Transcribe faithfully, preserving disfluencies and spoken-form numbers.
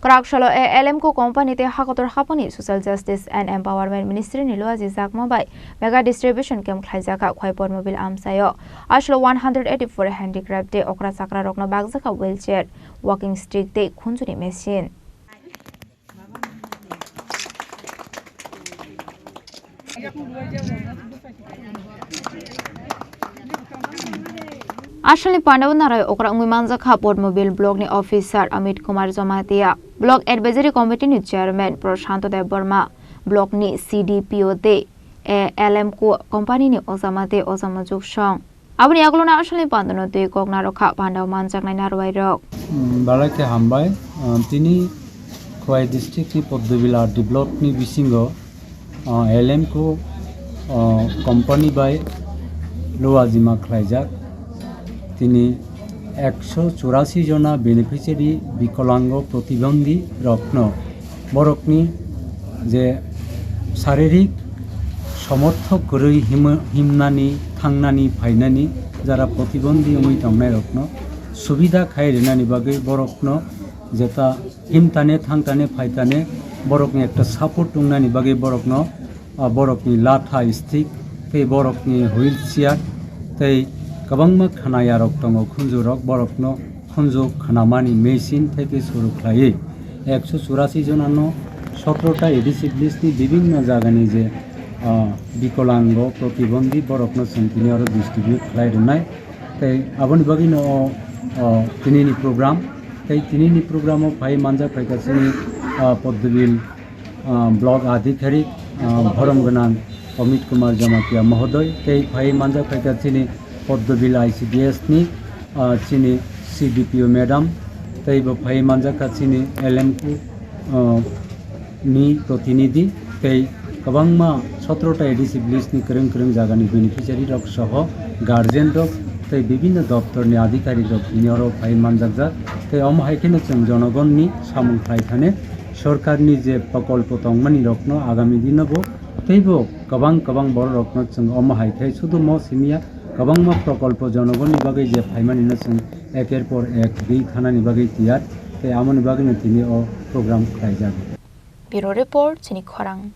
Raksalo A L M Co company tei hakotor hapani Social Justice and Empowerment Ministry ni luaji jakma bai mega distribution camp khlaijakha Khwai Podmobil amchaio. Aslo one hundred eighty-four handicraft tei okra chakra rokno bakjakha wheelchair, walking stick tei khunjuni machine. Aswlni pandao narai okra wngwi manjakha Podmobil block ni officer Amit Kumar Jamatia, block advisory committee ni chairman Prashanto Debbarma, block ni C D P O tei A L M Co company ni ojama tei ojama juksong. Aboni yagulo no aswlni pandano twi kok narwkha pandao manjaknai narwai rok. Mm, balai khe hambai. Ah, tini Khwai district ni Poddobil R D block ni bisingo, ah, L M Co, ah, company bai luajima khlaijak. Tini ekso churasi jona beneficiary bikolango protibondhi rokno borokni je saririk somorthok kwrwi him-, himnani, thangnani, phainani, jara protibondhi wngwi tongnairokno subida khai rwnani bagwi borokno jeta himtane, thangtane, phaitane borokni ekta support wngnani bagwi borokno, ah, borokni latha stick tei borokni wheelchair tei kwbangma khwnayarok tongo, khunjurok borokno khunju khwnamani machine tei tei suru khlaiwi ekso churasi jonano sotrota A D C village ni bibinno jagani je, ah, bikolango protibondhi borokno chwng tini oro distribute khlai rwnai. Tei aboni bagwino o, o, tinini program, tei tinini programo phai manjak phaikha chini, ah, Poddobil ah, block adhikarik, ah, bhorom gwnang Amit Kumar Jamatia mohodoi, tei phai manjak phaikha chini Poddobil I C D S ni, ah, chini C D P O madam, tei bo phai manjak kha chini L M Co, ah, ni protinidhi, tei kwbangma sotrota A D C village ni kwrwng kwrwng jagani beneficiary rok soho guardian rok tei bibinno doptor ni adhikarik rok tini oro phai manjakjak, tei omo hai kheno chwng jonogonni samung khlai thani. Sorkarni je prokolpo tongmani rokno agami dino bo teibo kwbang kwbang borok rokno chwng omo hai khe sudu mo simiya kwbangma prokolpo jonogonni bagwi je phaimani no chwng eker por ek di thanani bagwi tiyar tei amoni bagwino tini o program khlaijak. Bureau Report, chini khorang.